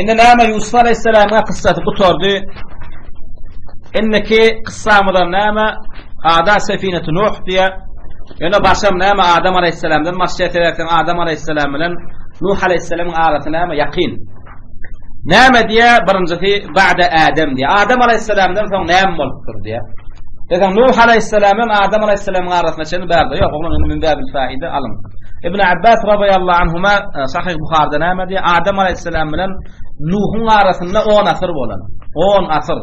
Indi näme Ýusuf aleýhissalamyň kyssasy gutardy. Indiki kyssamyzam näme? Ada sefinetu Nuh diýe. Ýöne başam näme Adam aleýhissalamdan başlaýar sebäpden Adam aleýhissalam bilen Nuh aleýhissalamyň arasy näme ýakyn. Näme diýe birinjisi ba'da Adam diýe. Adam aleýhissalamdan soň näme bolupdyr diýe. Deseň Nuh aleýhissalam bilen Adam aleýhissalamyň arasynda çenli bärde ýok. Oglan indi min babil faide alyň. Ibn Abbas radiyallahu anhuma e, Sahih Buharda näme diýýär? Adam aleyhisselam bilen Nuhuň arasynda 10 asyr bolan. 10 asyr.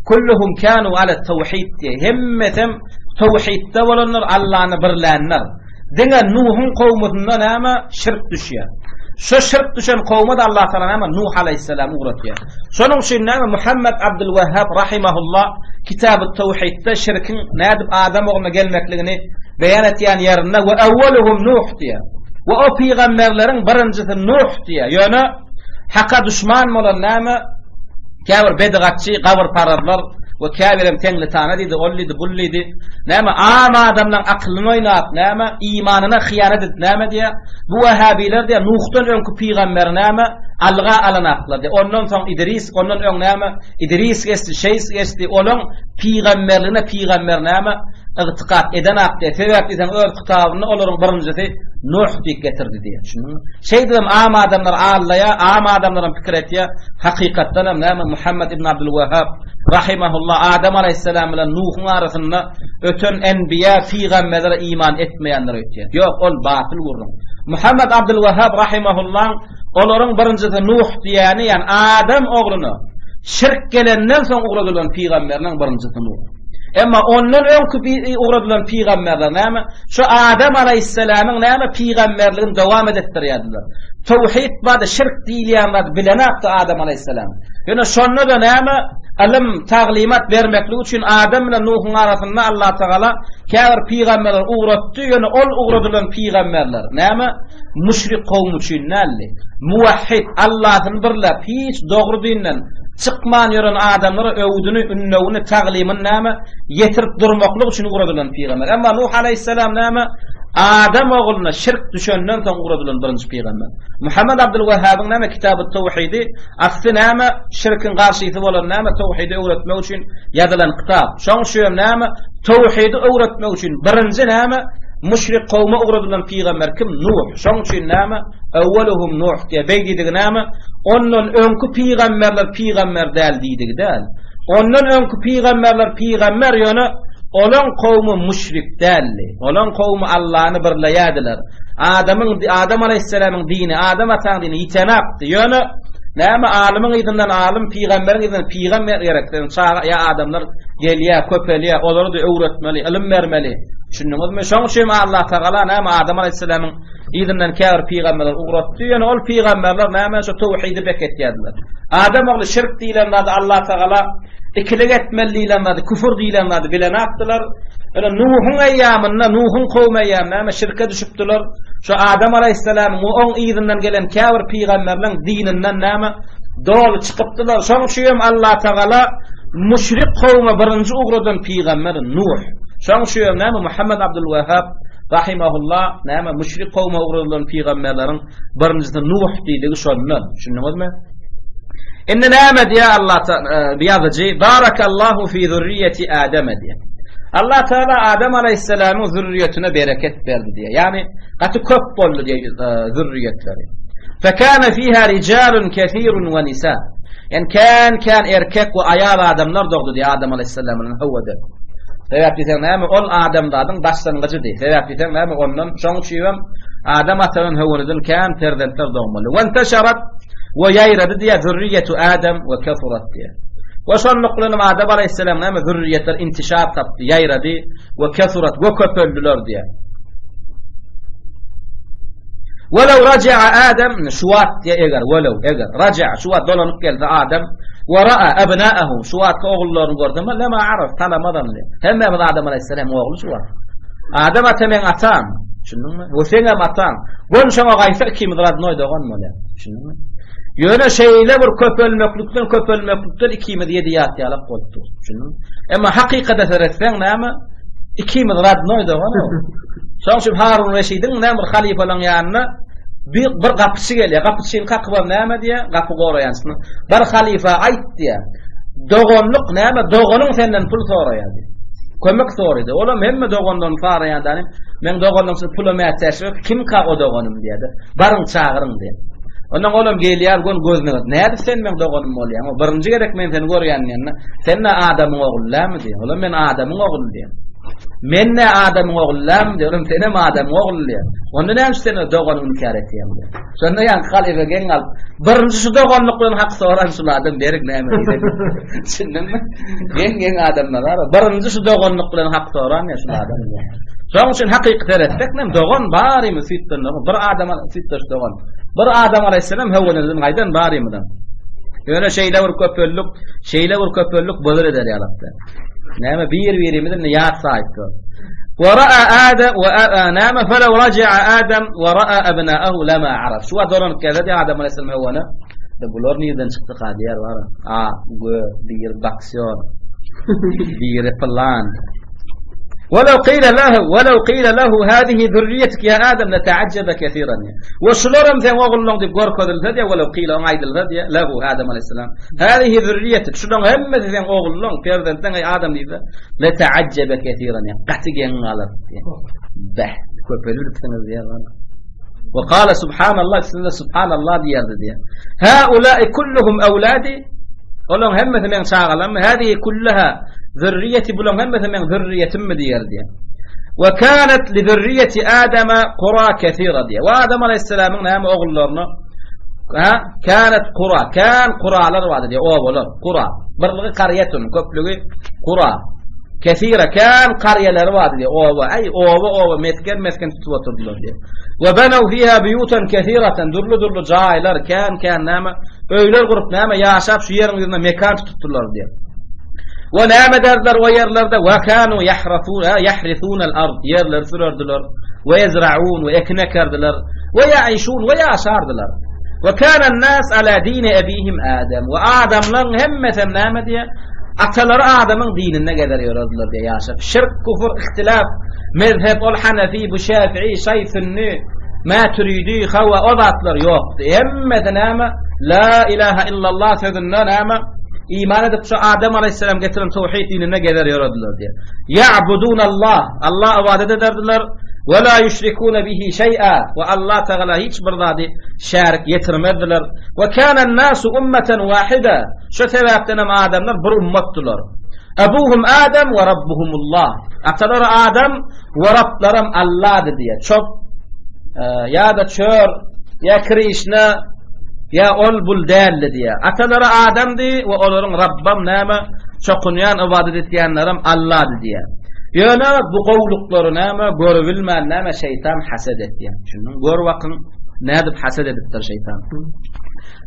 Kulluhum kanu ala tawhid diýýär. Hemmesem tawhidde bolanlar, Allany birlänler. Diňe Nuhuň kowmunda näme şirk düşýär. Şu şirk düşen kowma da Allah Taala näme Nuh aleyhisselam ugratýar. Şonuň üçin näme Muhammed Abdul Wahhab rahimahullah Kitab-y Tawhidde şirkiň nädip adam ogluna gelmekligini beýan etýän ýerinde we awwaluhum Nuh diýýär. We o pygamberleriň birinjisi Nuh diýýär. Ýöne haka duşman bolan näme? Käbir bedgatçy, gabyrparazlar we käbirem teňlitana diýdi, ol diýdi, bul diýdi. Näme am adamlaryň akylyny oýnap, näme imanyna hyýanat edip näme diýýär? Bu wahhabiler diýýär, Nuhdan öňki pygamberi näme? Alga alanaklar diýýär. Ondan soň Idris, ondan öň näme? Idris geçdi, Şeýs geçdi. Olaň pygamberligine pygamber näme? Ygtykat edenak diýýär. Sebäp diýseň öz kitabynda olaryň birinjisi Nuh diýip getirdi diýýär. Düşündiňmi? Şeýdibem am adamlar aldaýar, am adamlaram pikir etýär. Hakykatdan hem näme Muhammed ibn Abdul Wahhab rahimahullah Adam alaýhyssalam bilen Nuhuň arasynda öten enbiýa pygamberlere iman etmeýänler öýtýär. Ýok, ol batyl gürrüň. Muhammed Abdul Wahhab rahimahullaň olaryň birinjisi Nuh diýýäni, ýani Adam ogluna şirk gelenden soň ugradylan pygamberiniň birinjisi Nuh. Emma ondan öňki ugradylan pygamberler näme? Şu Adam alaýhyssalamyň näme pygamberligini dowam edetdirýärdiler. Tawhid bardy, şirk diýilýän zat bilenakdy Adam alaýhyssalam. Ýöne şonda-da näme ylym, taglymat bermeklik üçin Adam bilen Nuhuň arasynda Allah Tagala käbir pygamberler ugratdy, ýöne ol ugradylan pygamberler näme müşrik kowum üçin däldi. Muwahhid, Allahyny birläp, hiç dogry dinden çykman ýören adamlara öwüdini, ündewini, taglymyny näme ýetirip durmaklyk üçin ugradylan pygamber. Emma Nuh alaýhyssalam näme? Adam ogluna şirk düşenden soň ugradylan birinji pygamber. Muhammed Abdul Wahhabyň näme Kitabu Tawhidi asly näme şirkiň garşysy bolan näme tawhidi öwretmek üçin ýazylan kitap. Şoň üçin hem näme tawhidi öwretmek üçin birinji näme müşrik kowma ugradylan pygamber kim? Nuh. Şoň üçin näme Awwaluhum Nuh diýe beý diýdigi näme? Ondan öňki pygamberler pygamber däl diýdigi däl. Ondan öňki pygamberler pygamber ýöne olaň kowmy müşrik däldi. Olaň kowmy Allany birleýärdiler. Adamyň Adam alaýhyssalamyň dini, Adam ataň dini ýitenakdy. Ýöne näme alymyň yzyndan alym, pygamberiň yzyndan pygamber gerek. Çaga ýa adamlar gelýär, köpelýär, olary-da öwretmeli, ylym bermeli. Düşündiňizmi? Şoň üçin Allah Tagala näme Adam alaýhyssalamyň Yzyndan käbir pygamberler ugratdy, ýöne ol pygamberler näme şu towhidi bek etýärdiler. Adam ogly şirk diýlen zady Allah Tagala ikilik etmeli diýlen zady, küfür diýlen zady bilenakdylar. Ýöne Nuhuň eýýamynda, Nuhuň kowmy eýýam näme şirke düşüpdiler. Şu Adam alaýhyssalamyň we oň yzyndan gelen käbir pygamberleriň dininden näme doly çykypdylar. Şoň üçin hem Allah Tagala müşrik kowma birinji ugradan pygamber Nuh. Şoň üçin hem näme Muhammed Abdul Wahhab Rahimahullah, näme müşrik kowma ugradylan pygamberleriň birinjisi Nuh diýdigi şondan. Düşündiňizmi? Indi näme diýýär Allah e, ýazyjy? Barakallahu fi zürriýeti Adem diýýär. Allah Taala Adam aleyhisselamyň zürriýetine bereket berdi diýýär. Ýagny gaty köp boldy diýýär e, zürriýetleri. Fekana fiha rijalun kesirun we nisa. Yani kän kän erkek we aýal adamlar dogdy diýýär Adam aleyhisselamyň Hawwadan. Sebäp diýseň näme? Ol adamzadyň başlangyjydy. Sebäp diýseň näme? Ondan şoň üçin hem Adam atadan Howwanydan kän perzentler dogmaly. We intaşarat we ýaýrady diýýär zürriýetu Adam we kesurat diýýär. We şonluk bilen Adam aleyhisselam näme zürriýetler intişar tapdy, ýaýrady we kesurat we köpeldiler diýýär. Welew raja'a Adam, şu wagt diýe eger, welew, eger, raja'a, şu wagt dolanyp gelse Adam, we ra'a abna'ahu, şu wagtky ogullaryny görse, lema araf, tanamaz ony. Hemmämiz Adam aleyhisselamyň ogly şu wagt. Adam ata meň atam, düşündiňmi? We seň hem ataň. Gön şoňa gaýsa ikimiz radnoý dogan bolýar. Düşündiňmi? Ýöne şeýle bir köpelmeklikden, köpelmeklikden ikimiz ýedi ýat ýalak bolupdyr. Düşündiňmi? Emma hakykata seretseň näme? Ikimiz radnoý dogan. Şoň üçin Harun Reşidiň näme bir halypalaryň ýanyna. Bir, bir gapyçy gelýär. Gapyçyny kakybam näme diýýär? Gapy goraýançyny. Bar halyfa aýt diýýär. Doganlyk näme? Doganyň senden pul soraýar diýýär. Kömek soraýdy. Olam hemme doganlaryny saraýan däni. Men doganlaryň üçin pula mätäç yok. Kimka o doganym diýýär. Baryň çagyryň diýýär. Ondan olam gelýär, gön gözüne. Nädip sen meň doganym bolýaň? O birinji gezek men seni görýän diýende, sen ne adamyň ogly dälmi diýýär. Olam men adamyň ogly diýýär. Men ne adamyň ogly dälmi diýýär. Olam senem adamyň ogly diýýär. Onda näme üçin sen doganyňy inkär etýäň diýýär. Şonda ýaňky halypa geň galyp, birinji şu doganlyk bilen hak soran şul adam berik näme diýdi. Düşündiňmi? Geň-geň adamlar bar. Birinji şu doganlyk bilen hak soran ýa şul adam diýýär. Şonuň üçin hakyky seretsek, näme dogan barymy süýtden dogan, bir adama süýtdeş dogan. Bir adam alaýhyssalam Höwweneden gaýdan barymydan. Ýöne şeýle bir köpellik, şeýle bir köpellik bozur eder ýalakda. Näme bir-birimizi indi ýat saýyp dur. Wa ra'a Adam wa näme falaw raja'a Adam wa ra'a abna'ahu lama araf. Şu wagt dolanyp gelse Adam aleyhisselam Höwwene de bular nirden çykdy ka diýer bar. A, G, biri boksýor. Biri plan. Walau qila lahu, walau qila lahu hadihi zurriyetuk ya Adam la ta'ajjaba kaseeran. We şularam seň ogluň diýip görkezilse diýe, walau qila oňa aýdylsa diýe, lahu Adam aleyhisselam. Hadihi zurriyetuk, şularyň hemmesi seň ogluň, perzentleň eý Adam diýse, la ta'ajjaba kaseeran. Gaty geň galar diýe. Beh, köpelipsiňiz diýe. We qala subhanallah, üstünde subhanallah diýerdi diýe. Haulai kulluhum awladi. Olaryň hemmesi meň çagalarym. Hadihi kullaha zürriýeti bularyň hemmesi meň zürriýetimmi diýer diýe. We kanat li zürriýeti Adama qura kesira diýe. We Adam aleyhisselamyň näme ogullaryna ha kanat qura, kan quralar bardy diýe, obalar, qura. Birligi qarýatun, köplügi qura. Kesira kan qarýalary bardy diýe, oba. Aý, oba, oba, mesken, mesken tutup oturdylar diýe. We banaw fiha buyutan kesiratan, dürli-dürli jaýlar, kän-kän näme öýler gurup näme ýaşap şu ýeriň ýüzünde mekan tutupdyrlar diýe. We näme ederdiler o ýerlerde? Wa kanu yahrafun, yahrisun al-ard, ýerleri sürerdiler. We yezraun, we ekin ekerdiler. We yaişun, we ýaşardylar. We kana nas ala dini abihim Adam. We adamlaryň hemmesi näme diýe? Atalary Adamyň dininde gezer ýörerdiler diýe ýaşap. Şirk, kufur, ihtilaf, mezhep, ol Hanefi, bu Şafii, şaý, sünni, Maturidi, hawa o zatlar ýokdy. Hemmesi näme? La ilaha illallah sözünde näme? Iman edip şu Adam aleyhisselam getiren tawhid dininde gezer ýörediler diýe. Ya'budun Allah, Allah ibadet ederdiler. Ve la yüşrikune bihi şey'a we Allah Teala hiç bir zady şärik ýetirmezdiler. Ve kana nasu ummeten wahida. Şu sebäpden hem adamlar bir ummatdylar. Abuhum Adam we Rabbuhumullah. Atalary Adam we Rablaram Allahdy diýe. Çok e, ýa-da çör, ýa Krişna, ýa ol bul däldi diýe. Atalary Adamdy we olaryň Rabbam näme? Çokunýan, ybadat etýänlerem Allahdy diýe. Ýöne bu gowluklary näme görübilmän näme şeýtan haset etýär. Şunuň gör bakyň nädip haset edipdir şeýtan.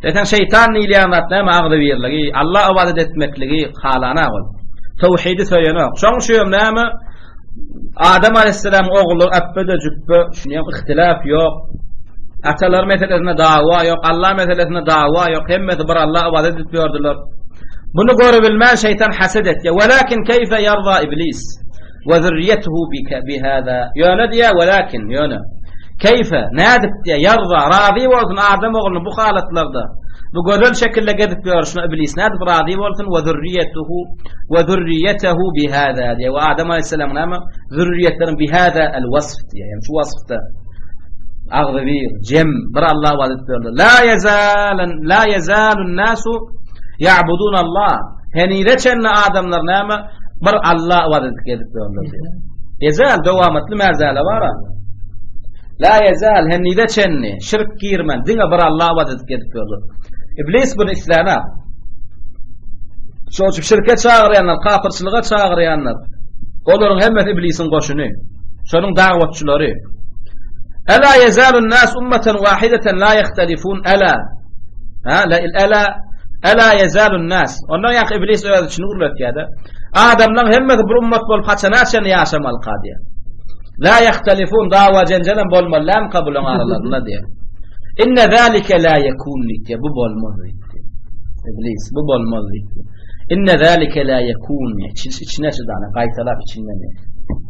Eken şeýtan diýilýän zat näme agzybirligi, Alla ybadat etmekligi halanak ol. Tawhidi söýenok. Şoň üçin näme Adam aleyhisselam ogly äpbe-de jüpbe, şuny ihtilaf ýok. Atalar meselesinde dawa ýok, Allah meselesinde dawa ýok. Hemmesi bir Alla ybadat edip ýördüler. Bunu görübilmän şeýtan haset etdi. Walakin keyfe yarda iblis? We zürriýetuhu bike bihâzâ. Ýöne diýýär, welakin, ýöne. Keýfe, nädip diýýär, ýarza, razy bolsun adam ogluny bu halatlarda, bu gözel şekilde gezip ýörüşine iblis nädip razy bolsun, we zürriýetuhu, we zürriýetehu bihâzâ diýýär. We Adam aleyhisselamyň näme? Zürriýetleriň bihâzâ el wasf diýýär. Ýagny şu wasfda agzybir, jem, bir Allaha ybadat edip La ýezâlen, la ýezâlun nasu ýa'budun Allah. Henize çenli adamlar näme? Bir Alla ybadat edip gezip ýörler diýýär. Ýezal dowamatly mäzäle bar. La ýezal henize çenli şirk girmän diňe bir Alla ybadat edip gezip ýörler. Iblis bunu islämä. Şoň üçin şirke çagyrýanlar, kafirçilige çagyrýanlar, olaryň hemmesi iblisiň goşuny. Şonuň dawatçylary. Ela ýezalun nas ummatan wahidatan la yahtalifun ela. Ha la ela ela ýezalun nas. Ondan ýa iblis öz içini gürletýär-de. Adamlaryň hemmesi bir ummat bolup haçana çenli ýaşamalyka diýär. La yahtalifun dawa jenjelem bolmaly dälmi bularyň aralarynda diýär. Inne zalike la yekun diýär. Bu bolmaz diýär. Iblis bu bolmaz diýär. Inne zalike la yekun diýär. İçine şudana gaýtalap içinden diýär.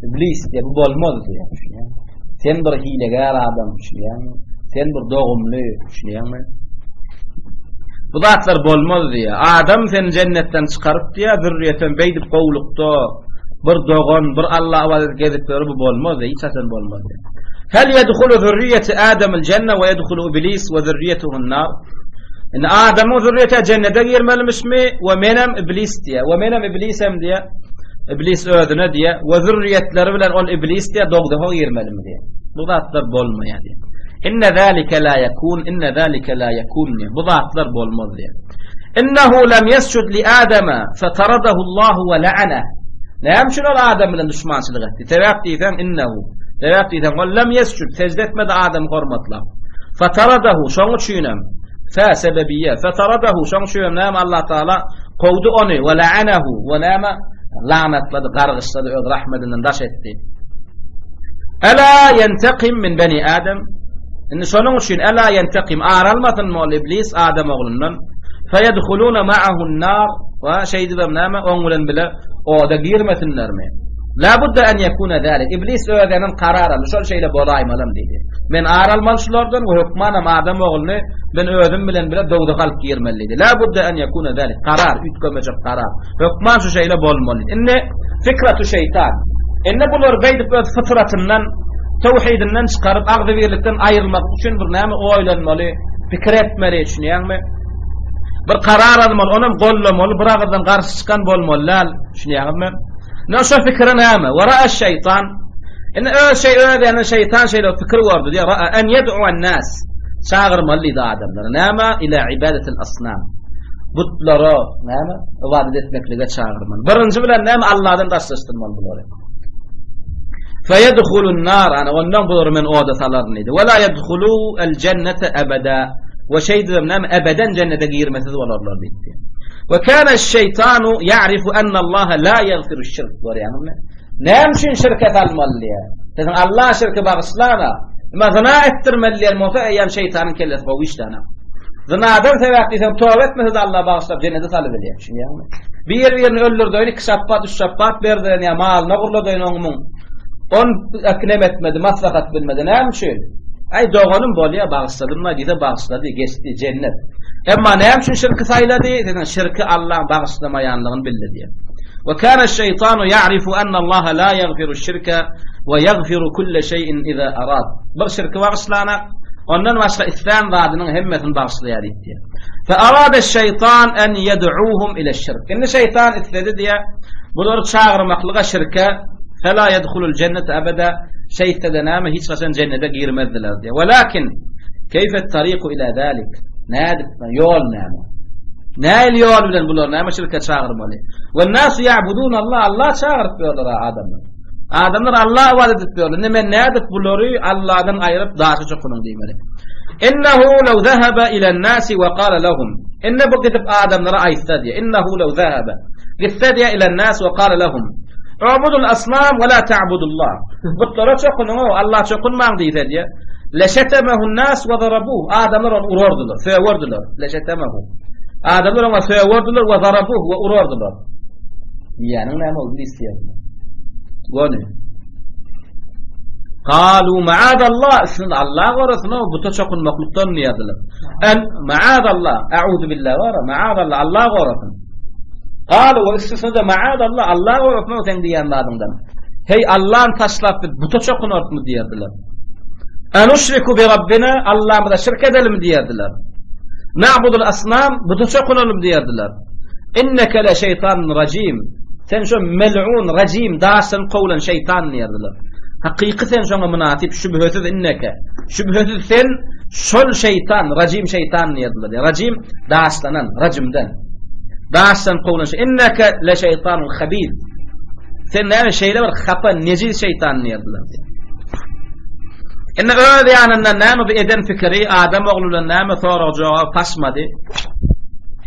Iblis diýär bu bolmaz diýär. Sen bir hilegär adam diýär. Sen bir dogumly, düşünýäňmi? Bu zatlar bolmaz diýýär. Adam seni jennetden çykaryp diýýär, zürriýetem beýdip gowlukda bir dogan, bir Alla ybadat gezip ýör, bu bolmaz diýýär, hiç haçan bolmaz diýýär. Hel yedhulu zürriýeti Adamul jenne we yedhulu iblis we zürriýetuhun nar. Indi Adamyň zürriýeti jennete girmelimişmi? We menem iblis diýýär. We menem iblisem diýýär. Iblis özüne diýýär. We zürriýetleri bilen ol iblis diýýär, dowzaha girmelimi diýýär. Bu zatlar bolmaýar diýýär. Inne zalike la yakun, inne zalike la yakun diýýär. Bu zatlar bolmaz diýýär. Innehu lem yesjud li Adama fetaradahu Allahu we la'ana. Näme üçin ol Adam bilen duşmançylyk etdi? Sebäp diýseň innehu. Sebäp diýseň ol lem yesjud sejde etmedi Adamy hormatlap. Fetaradahu şoň üçinem fe sebebiýe fetaradahu şoň üçinem näme Allah Taala kowdy ony we la'anahu we näme lanatlady, gargyşlady, öz rahmetinden daş etdi. Ela ýentekim min beni Adam. Indi şonuň üçin ela ýentekim ar almasynmy ol iblis Adam oglundan? Feýedhuluna ma'ahun nar we şeýdibem näme oň bilen bile oda girmesinlermi? La budda en yekuna zalik. Iblis özüniň karar aldy. Şol şeýle bolaýmalam diýdi. Men ar almaly şulardan we hökmanam Adam ogluny men özüm bilen bile dowzaha alyp girmeli diýdi. La budda en yekuna zalik. Karar, üýtgemejek karar. Hökman şu şeýle bolmaly. Indi fikratu şeýtan. Indi bular beýdip öz fytratyndan, töwhidinden çykaryp, agzybirlikden aýrylmak üçin bir näme oýlanmaly, pikir etmeli, düşünýäňmi? Bir karar almaly, onam gollamaly, bir agyzdan garşy çykan bolmaly däl, düşünýäňizmi? Ne şo fikri näme? Wa ra'a şeýtan. Indi öz şey öz ýany şeýtan şeýle pikir gördi diýär. Ra'a en yed'u an-nas. Çagyrmaly diýdi adamlary. Näme? Ila ibadatil asnam. Butlara näme? Ybadat etmeklige çagyrmaly. Birinji bilen näme? Allahdan daşlaşdyrmaly bulary. Feyedhulun nar, ana ondan bulary men oda salaryn diýdi. Wala yedhulu el jennete ebeda. We şeýdibem näme? Ebeden jennete girmesiz bolarlar diýdi. We kana şeytanu ya'rifu anna Allah la yaghfiru şirk. Görýäňizmi? Näme üçin şirke salmaly diýýär? Siziň Allah şirki bagyşlana. Emma zyna etdirmeli diýen bolsa, eýýäm şeýtanyň kellesi gowy işlänok. Zynadan sebäp diýseň, toba etmese-de Allah bagyşlap jennete salybilýär. Düşünýäňmi? Bir-birini öldürdeýin, iki şapbat, üç şapbat berdiren ýa malyna gurladaýyn oň muň. On ekinem etmedi, maslahat bilmedi. Näme üçin? Aý doganym bolýa, bagyşladym-la diýse bagyşlady, geçdi, jennet. Emma näme üçin şirki saýlady? Diýseň, şirki Allaň bagyşlamaýanlygyny bildi diýýär. Ve kana şeytanu ya'rifu anna Allah la yaghfiru şirke ve yaghfiru kulle şeyin iza arad. Bir şirki bagyşlana, ondan başga islän zadynyň hemmesini bagyşlaýar diýdi. Fe arada şeytan en yed'uhum ila şirk. Indi şeytan isledi diýe, bulary çagyrmaklyga şirke, fela yedhulul cennete ebeda, şeýtse-de näme hiç haçan jennete girmezdiler diýe. Welakin keyfe tariku ila zalik? Nädip ýol näme? Näil ýol bilen bular näme şirke çagyrmaly? We nasu ya'budun Allah, Allah çagyryp ýörler adamlar. Adamlar Allah ibadet edip ýörler. Indi men nädip bulary Allahdan aýryp daşa çokunyň diýmeli. Innehu law zahaba ila nasi we qala lahum. Inne bu gidip adamlara aýtsa diýe. Innehu law zahaba. Gitse diýe ila nas we qala lahum. Ubudul asnam we la ta'budullah. Butlara çokunyň, Allah çokunmaň diýse diýe. Leşetemehun nas we darabuh. Adamlar ony urardylar, söwerdiler. Leşetemehu. Adamlar oňa söwerdiler we darabuh we urardylar. Diýýäniň näme ol iblis diýýär. Göni. Kalu maadallah, üstünde Allah gorasyn, o buta çokunmaklykdan diýerdiler. En maadallah, a'uzu billah wara, maadallah, Allah gorasyn. Kalu we üstünde maadallah, Allah gorasyn o sen diýen zadyňdan. Hey Allah'ın taşlap biz buta çokunartmy diýerdiler. Enuşriku bi Rabbina, Allah'ymyza şirk edelim diýerdiler. Na'budul asnam, buta çokunalym diýerdiler. Inneke le şeytanun rajim. Sen şo mel'un, rajim, daşdan kowlan şeytan diýerdiler. Hakyky sen şoňa mynasyp, şübhesiz inneke. Şübhesiz sen şol şeytan, rajim şeytan diýerdiler. Rajim daşlanan, rajimden. Daşdan kowlan inneke le şeytanun habis. Sen näme şeýle bir hapa, nejiz şeytan diýerdiler. Indi öz ýanyndan näme bu eden pikiri adam ogly bilen näme sorag jogap paşmady.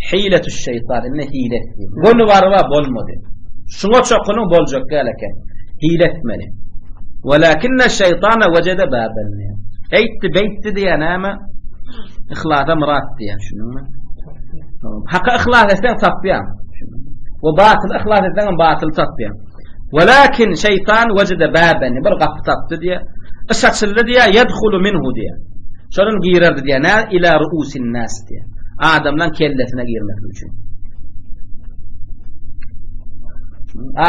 Hiletü şeytan indi hile etdi. Göni barba bolmady. Şuňa çokunyň boljak däl eken. Hile etmeli. Walakinne şeytana wejede baben. Eýtdi, beýtdi diýen näme? Ihlasa myrat diýen şunuňmy? Haka ihlas etseň tapýaň. We batyl ihlas etseň hem batyl tapýaň. Walakin şeytan wejede baben bir gapy tapdy diýe. Iş açyldy diýe, yedhulu minhu diýe. Şondan girerdi diýýär. Nä ila ruusin nas diýýär. Adamlaryň kellesine girmek üçin.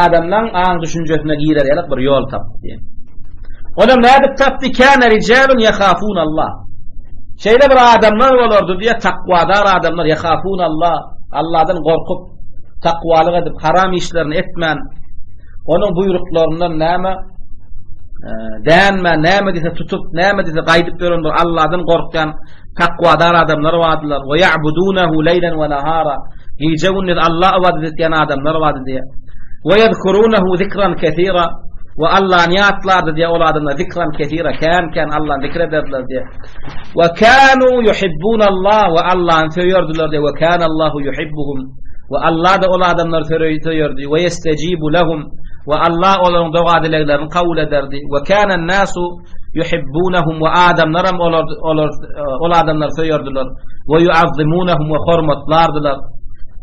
Adamlaryň aň düşünjesine girer ýaly bir ýol tapdy diýýär. Olam nädip tapdy? Kana rijalun yahafun Allah. Şeýle bir adamlar bolardy diýýär, takwadar adamlar yahafun Allah. Allahdan gorkup, takwalyk edip, haram işlerini etmän, onuň buýruklaryndan näme dänmän, näme diýse tutup, näme diýse gaýdyp ýören bir Allahdan gorkýan takwadar adamlar bardylar. We ya'budunahu leýlen we nahara. Gije gündiz Alla ybadat etýän adamlar bardy diýýär. We ýezkurunahu zikran kesira. We Allany ýatlardy diýýär ol adamlar zikran kesira, kän-kän Allany zikr ederdiler diýýär. We kanu yuhibbun Allah we Allany söýerdiler diýýär. We kana Allahu yuhibbuhum. We Allah-da ol adamlary söýerdi. We ýestejibu lehum. We Allah olaryň doga-dileglerini kabul ederdi. We kana nasu yuhibbunahum we adamlaram olar olar ol adamlary söýerdiler. We yuazzimunahum we hormatlardylar.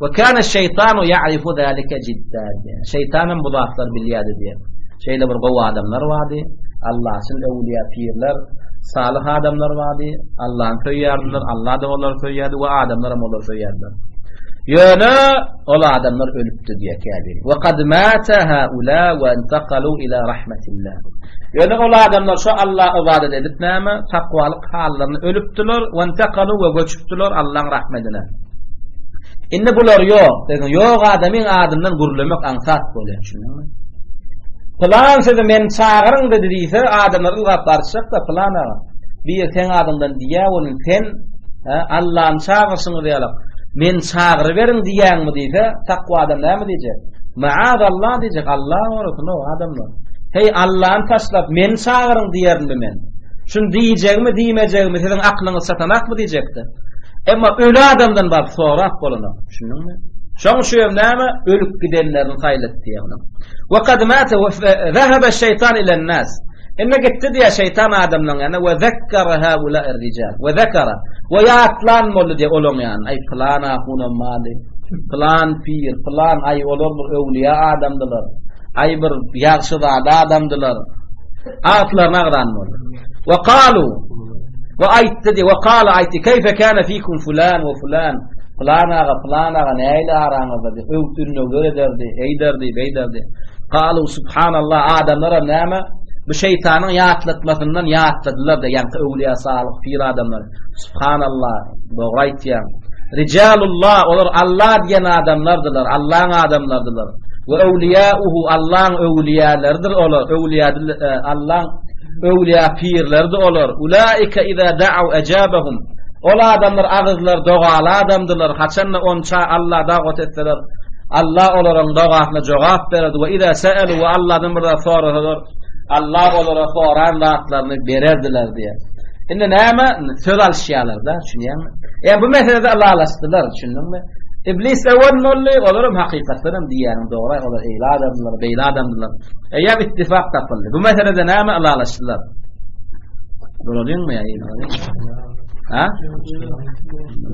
We kana şeytanu ya'rifu zalika jiddan. Şeytanam bu zatlary bilýärdi diýär. Şeýle bir gowy adamlar bardy. Allah üçin öwliýa pirler, salyh adamlar bardy. Allahny söýýärdiler, Allah da olary söýýärdi we adamlaram olary söýýärdiler. Ýöne ol adamlar ölüpdi diýýär käbiri. We kad mata haula we intakalu ila rahmetillah. Ýöne ol adamlar şo Alla ybadat edip näme takwalyk hallaryny ölüpdiler we intakalu we göçüpdiler Allaň rahmetine. Indi bular ýok. Dedim, ýok adamyň adyndan gürlemek aňsat bolýar, düşündiňmi? Pylan sizi men çagyryň dedi diýse, adamlar ylgap baryşjak-da pylan aga. Bir seň adyňdan diýýä welin sen Allany çagyryşyňyz ýaly men çagyryberiň diýýäňmi diýse, takwa adam näme diýjek? Maazallah diýjek, Allah gorasyn o adamlar. Heý Allany taşlap meni çagyryň diýerinmi men? Şuny diýjegimi diýmejegimi siziň aklyňyz çatanakmy diýjekdi. Emma öli adamdan baryp sorap bolanok, düşündiňmi? Şoň üçin hem näme ölüp gidenlerini saýlatdy ýagny. Wa kad mata wa zahaba şeytan ilen nas. Indi gitdi diýä şeýtan adamlaryň ýanyna we zekkara haula er-rijal. We zekara we ýatlan boldy diýä olaň ýanyna. Aý pylan ahunam bardy. Pylan pir, pylan aý olar bir öwliýa adamdylar. Aý bir ýagşyzada adamdylar. Atlaryny agzan boldy. We kalu we aýtdy diýä we kala aýtdy keýfe kana fikum fulan we fulan. Pylan aga, pylan aga nähili araňyzda diýip, öwüt-ündewler ederdi, eýderdi, beýderdi. Galu subhanallah, adamlaram näme? Bu şeýtanyň ýatlatmasyndan ýatladylar-da, ýaňky öwliýa salyh pir adamlar. Subhanallah, dogry aýtýaň. Rijalullah, olar Allah diýen adamlardylar, Allaň adamlarydylar. We öwliýauhu, Allaň öwliýaleridir olar, öwliýa e, Allaň öwliýa pirleridir olar. Ulaika iza da'u ajabahum. Ol adamlar agyzlary dogaly adamdylar, haçanda onça Alla dagwat etseler, Alla olaryň dogasyna jogap bererdi we iza sa'alu we Alladan bir zat sorasalar, Alla olara soran zatlaryny bererdiler diýýär. Indi näme? Söz alyşýarlar-da, düşünýäňmi? E bu meselede ylalaşdylar, düşündiňmi? Iblis öwen boldy, olaram hakykatdan hem diýýäniň dogry, olar eýle adamdylar, beýle adamdylar. Eýýäm ittifak tapyldy. Bu meselede näme ylalaşdylar? Duralyňmy ýa ýene? Ha?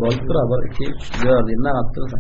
Bolupdyr, 1 2 3 4 ýyl galypdyr.